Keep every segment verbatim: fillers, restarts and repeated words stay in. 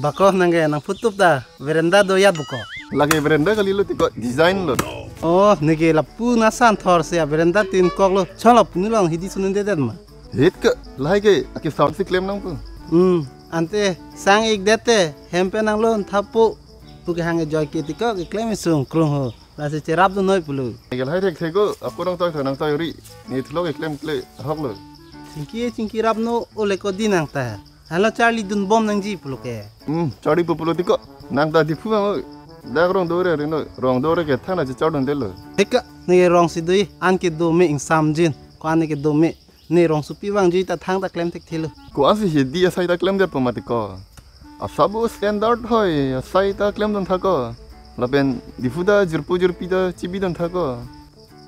Bako nangke nang photo ta veranda do ya bako. Lake veranda kalilo tiko design lo. Oh, neke lapu nasan thor se veranda tin kok lo. Cholo punu long hidi sunun dedet ma. Hit ke lahai ke aki sound si klem nangpo. Hmm, ante sang ik dete hem pen nang lon thapo. Puke hang joy ke tiko ke klem sung krung ho. Lasi cherap do noi pulo. Neke lahai thekthek ko, ako nang toi nang toi ri. Ne thulo ke klem kle hok lo. Chingki chingki rap no ole ko di nang ta. Halo charli dun bom nangji pulo ke. Hmm, charli pu pulo tiko. Nang ta Diphu bang oi. Dak rong dore ri no, rong dore ke thana chichar dun delo. Heka, ne rong si doi, an ke do me ingsam jin. Ko an ke do me. Ne rong supi bang ji ta thang ta klem thekthelo. Ko an si hidi asai ta klem det po ma tiko. Asabo standard hoi, asai ta klem dun thako. Lapen Diphu ta jirpo jirpi ta chibi dun thako.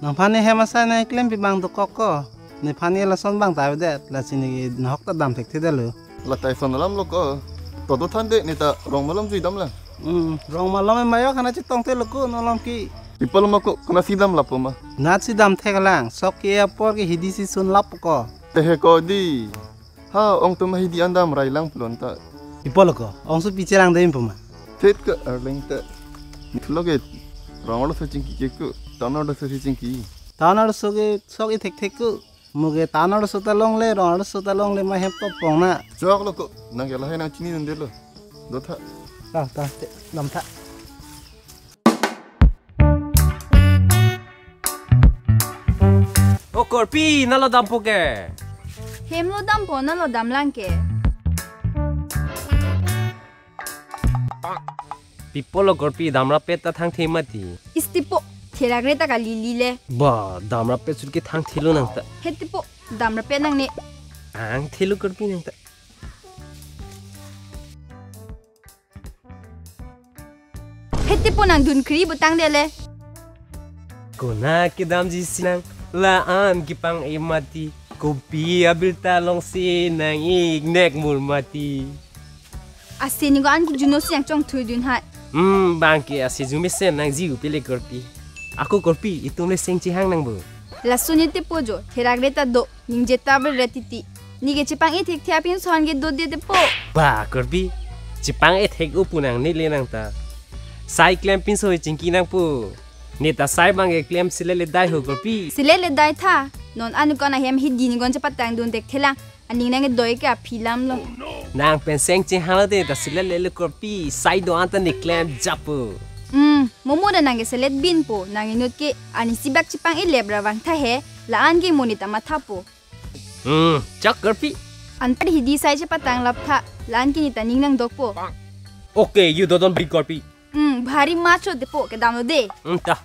Nangphan ne hem asai nang klempi bang dokok ko. Nephan ne lason bang ta avedet, lasi ne nahok ta dam thekthedetlo. La tai son alam lo ko. To do than de ne ta rong malom jui dam lang. Hmm, rong malom e mayok hana chetong te lo ko nolom ki. People ma ko kuna si dam lapo ma. Nat si dam thek lang, sok ke apor ke hidi si sun lap ko. Te he ko di. Ha, ong tum hidi an dam rai lang pulon ta. Ipo lo ko, ong su piche lang dei puma. Thet ke arleng ta. Ni thulo ke rong lo so chingki ke ku. Town lo so si chingki. Town lo so ke sok i thekthek ku. Muke town lo so ta longle, rong lo so ta longle ma hem pop pong na. Chok lo ko, nang ke lahai nang chini nang delo. Do tha. Ta, ta, te, dam tha. O korpi, nalo dampo ke? Hem lo dampo, nalo dam lang ke. Pi apot lo korpi, damrappet ta thangthe mati. Istipo, therak re ta kali li le. Ba, damrappet sut ke thangthelo nang ta. Hetipo, damrappet nangne. Angthelo korpi nang ta. Hetipo nang dun kri butang dele. Kona kedamji si nang la-an kepang-e mati. Kopi abirta alongsi nang-ik nek mur mati. Ase ni ko an ke juno si nang chongthui dun hai. Hmm, bang ke ase jume sen nangji u pele korpi. Ako korpi, itum le seng chehang nang bo. Laso ni tepo jo, therak re ta do. Ningje ta ber re titi. Neke chepang-e thekthe apinso an ke do de tepo. Ba, korpi. Chepang-e thek-o pu nangne le nang ta. Sai klem pinso chingki nangpo. Ne ta sai bang ke klem selet le dai ho korpi. Selet le dai tha. Non an ko na hem hidi ni gon chepatang dun thekthelang. Aning nang doi ke aphi lam lo. Nang pen seng chehang lo te ta selet le le korpi. Sai do-an ta ne klem japo. Hmm, momo da nang ke selet binpo. Nang inut ke ani si bak chepang-e lep ra vang tha he. La-an ke mo ne ta mathapo. Hmm, chak korpi. Anpar hidi sai chepatang lap tha, la-an ke ne ta ning nangdokpo. Okay, you don't be korpi. Hmm, bhari macho tepo kedam lo de. Hmm, ta.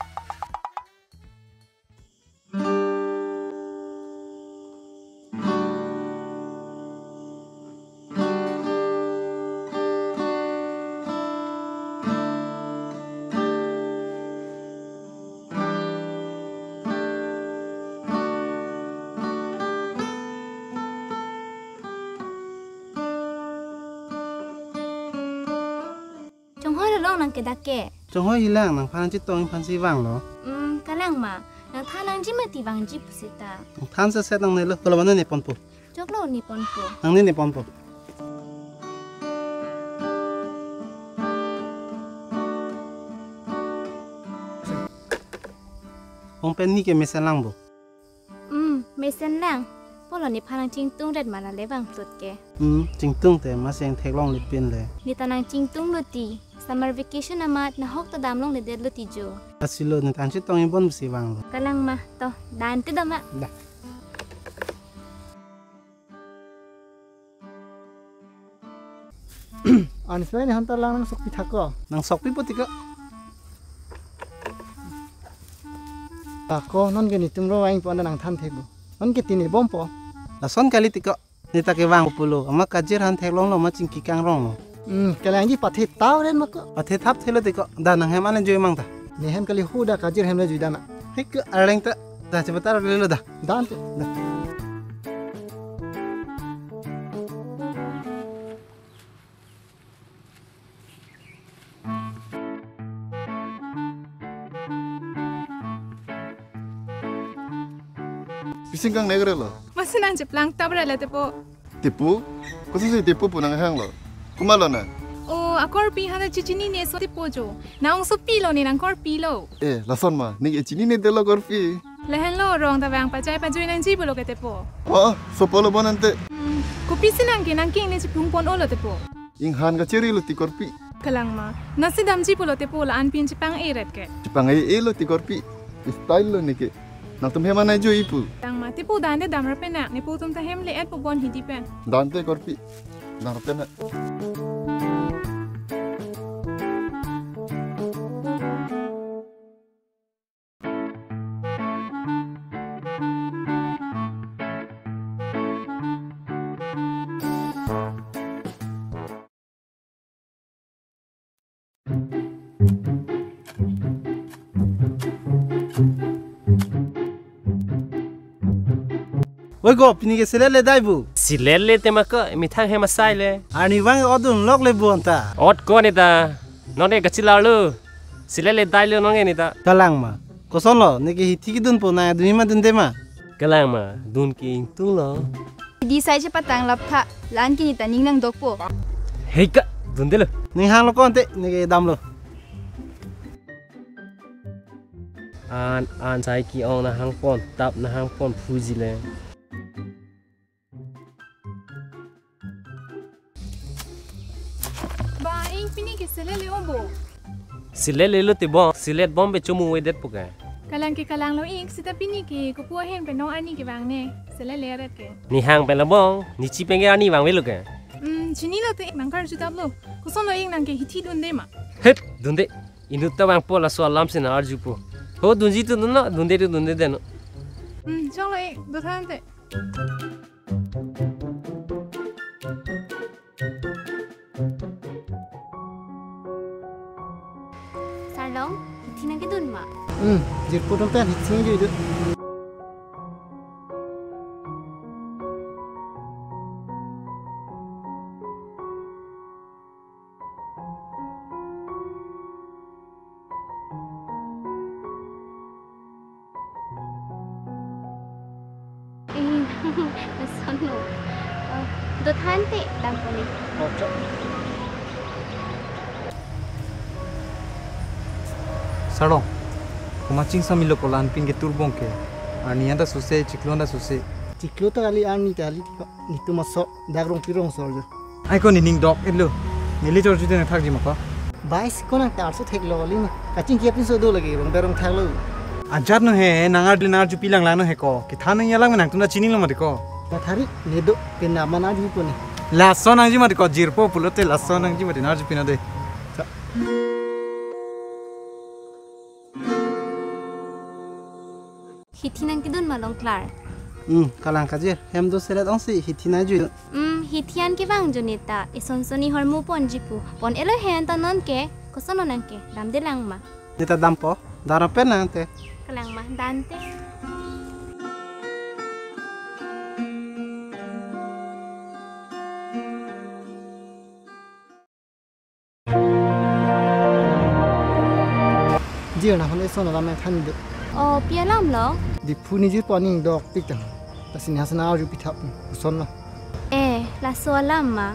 Chonghoi lo long nang ke dak ke. Chonghoi hilang, nangphan chetong phan si vanglo. Hmm, kalang ma. Nang than nangji mati vangji pusita. Nang than se set nangnelo. Kolo mane ne ponpo. Choklo ne ponpo. Nangne ne ponpo. Hong pen neke mesen lang bo. Hmm, mesen lang. Pulo nephan nang chingtung ret ma la le vang tut ke. Hmm, chingtung te ma seng theklong le pin le. Ne ta nang chingtung lo ti. Summer vacation amat nahok ta dam longledet lo ti jo. Asilo ne ta chetong ibon si vanglo. Kalang ma to, dan te dam ma. Da. Anis bai ne han ta lang nangsokpi thak ko. Nangsokpipo tiko. Ako non ke netum ro aing po anda nang than thek bo. Non ke tine bompo. Lason kali tiko. Ne ta kevang pulo. Ama kajir han theklonglo ma chingki kangronglo. Hmm, kalangji pathe tau ren ma ko. Pathe thap thelo tiko. Da nang hem ane joi mang ta. Ne hem kali hu da kajir hem le jui dana. Hek arleng ta. Da chepatar lelo da. Dan te. Da. Pising kang negre lo. Masi nang cheplang tabra le tepo. Tepo? Koso si tepo pu nang hang lo. Kuma lo na? O, Akorpi hana chichinine so tepo jo. Nang ongsopi lo ne nang korpi lo. Eh, lason ma, ning e chininedetlo korpi. Lahenlo rong ta vang pachai pajui nangji pulo ke tepo. Oh, so pulo bon ante. Hmm, kopisi nang ke nang king ne chipung pon-olo tepo. Inghan kachiri lo ti korpi. Kalang ma, nasi damji pulo tepo la-an pin chipang-e ret ke. Chipang-e-e lo ti korpi. Style lo ne ke. Nangtum hem anai jui pu. Kalang ma, tepo dande damra pen na, nepo tum ta hem le-et po bon hidi pen. Dante korpi. Damra pen na. Oi ko, pini ke selet ledai bu? Selet le tema ko, methang hem asai le. Arnivang odun lok le bu anta. Ot ko ne ta. Non ne kachilar lo. Selet ledai lo non ne ta. Kalang ma. Koson lo, ne ke hithi kedun po na, dunji ma dunde ma? Kalang ma, dun ke ingtung lo. Di sai chepatang lap tha, la-an ke ne ta ning nangdok po. Hei ka, dunde lo. Ning hang lo ko ante, ne ke dam lo. An, an sai ke-ong nahang pon, tap nahang pon phuji le. Ba, ing pini ke selet le-o bo? Selet le lo te bo, selet bom be chomu wedet puke. Kalang ke kalang lo ing, sita pini ke kopu ahem pen non arni kevang ne, selet le ret ke. Nihang pen lo bong, nechi pen ke arni vangvelo ke. Hmm, chinilo te nang karju tap lo. Koson lo ing nang ke hithi dunde ma? Het, dunde. Inut ta vangpo laso alam si nang arju po. Ho dunji tu dunlo, dunde tu dunde deno. Hmm, choklo ing, dothan te. Sarlong, hithi nangkedun ma? Hmm, jirpo atum pen hithi nangkedun. Eh, lason lo. Eh, dothan te dampo ne. Sarlong, komat chingsamilo ko la-an pin ke turbong ke. Arni anta suse, chiklo anta suse. Chiklo ta kali, arni ta kali, netum aso, dak Rongpi rongso arju. Ai ko ne ning dok-et lo. Neli chorju te nangthakji ma ko. Bai si ko nang ta arso theklo kali ma. Kachingki apinso do lake rong berong thaklo. Ajat no he, nang arju nang arjupi lang lang no he ko. Kethan nangji alam nangtum ta chinilo mati ko. Kathari ne do, pen na man arjupo ne. Laso nangji mati ko, jirpo pulote laso nangji mati, nang arjupi non de. Sa- Hithi nangkedun ma Longklar? Hmm, kalang kajir. Hem do selet ong si hithi nangju. Hmm, hithi an kevang jo ne ta. Eson son ni hormu ponji pu. Pon-elo he anta non ke. Koson lo nang ke. Damde lang ma? Ne ta dampo. Dara pen nang te. Kalang ma, dante. Jir, nang hon eson alam nangthan do. O, pi alam lo? Diphu ne jirpo aning dokpik tang. Lasi ne hasan arjupi thap, koson lo. Eh, laso alam ma.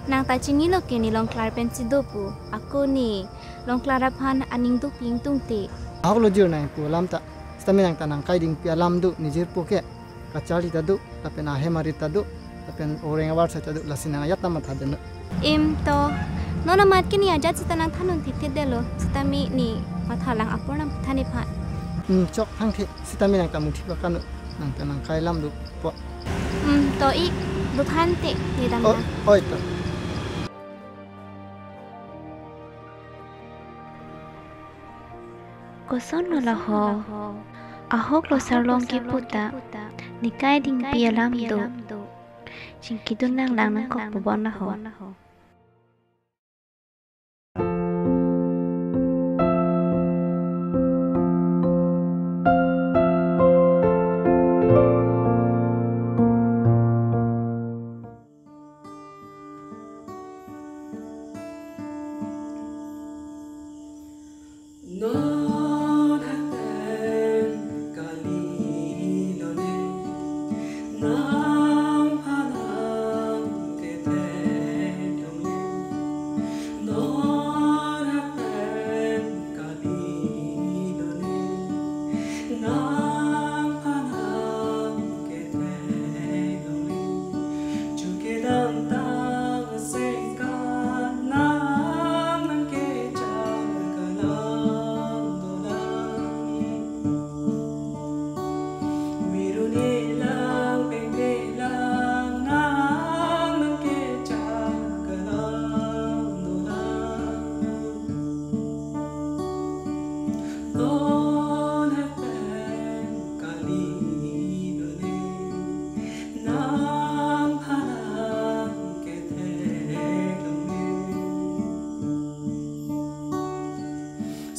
Nang ta chinilo ke ne Longklar pensi do pu. Ako ne Longklar aphan aning dopik ingtung te. Ahok lo jir nangpu alam ta. Sitame nang ta nangkai dingpi alam do ne jirpo ke. Kacharli ta do, lapen ahem arit ta do, lapen orang abar sa ta do, lasi nang ajat ta matha deno. Em to, non amat ke ne ajat sita nangthan un thithe delo, sitame ne matha lang apor nangthan ephan. Hmm, chok thang the, sitame nang ta muthi pakan, nang ta nangkai alam dopo. Hmm, to ik, dothan te, ne dam O, na. Oi to. Koson lo la ho? Ahok lo Sarlong kipu ta. Nekai dingpi alam do. Chingkidun lang lang nangkok pu bon la ho. Non haten kali lone, nang phanang kethek lone.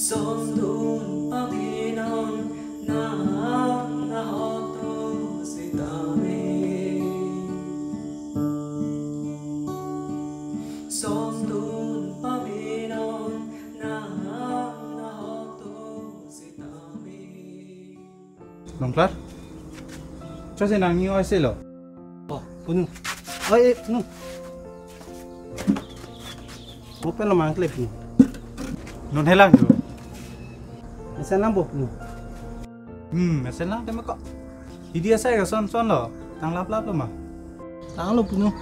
Sondun paminon nang nahok tu sitame. Sondun paminon nang nahok tu sitame. Longklar? Chose nang ni oi selo. Oh, punu. Oi, eh, punu. Mo pen lo mangkle punu. Non helang tu. Mesen lang bo punu. Hmm, mesen lang tema kok. Idi asai ke son son lo. Tang lap lap lo ma. Tanglo punu.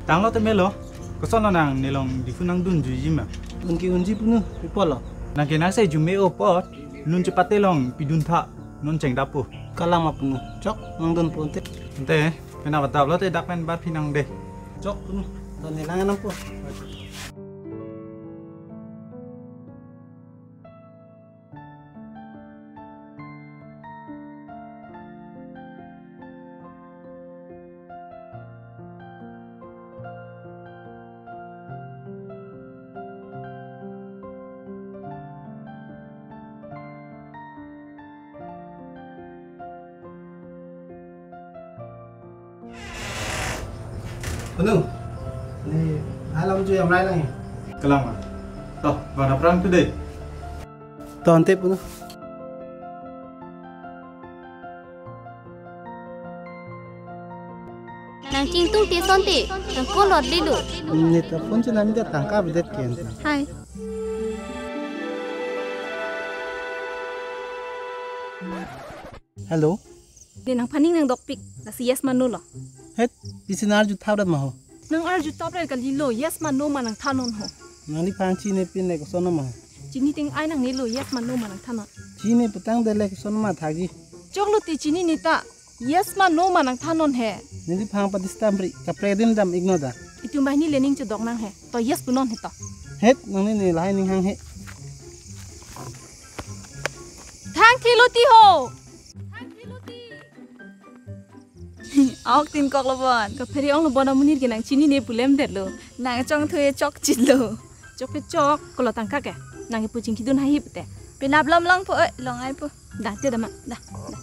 Tanglo te melo. Koson lo nang nelong Diphu nangdun juiji ma. Dun ke-unji punu, pi apot lo. Nang ke nang sai jume-o apot. Lun chepate long pidun tha. Non chengdappo. Kalang ma punu. Chok, nangdunpo ante. Ante, penap adap lo te dak pen bat phi nang de. Chok punu. Ton nelang nangpo. Punu, ne alam ju amrai lang. Kalang ma. To, bana prang tu de. To ante punu. Nang chingtung te son te, nang kolot lilo. Ne ta phone chenam ta tangka avedet ke ante. Hai. Hello. Ne nangphan ning nangdokpik, lasi yes ma no lo. Het, pisi nang arju thap rat ma ho. Nang arju thap rat kalilo, yes ma no ma nangthanon ho. Nangliphan chinine pin le koson ma ho. Chini ting ai nangnelo, yes ma no ma nangthanon. Chinine putangdet le koson ma thagi. Choklo te chinine ta, yes ma no ma nangthanon he. Neliphan pa disturb ri, kaprek adim dam ignore da. Itum banghini le ning chodok nang he. To yes punon he to. Het, nangne ne lahai ning hang he. Thang thilo ti ho. Thang thilo ti. Aok tin kok lo bon. Kaphere ong lo bon amonit ke nang chinine pu lemdetlo. Nang chongthu-e chokchitlo. Chok ke chok, kolo tangka ke. Nang kepu chingkidun haihe pute. Penap lom longpo, oi, long-aipo. Da, te da ma, da, da.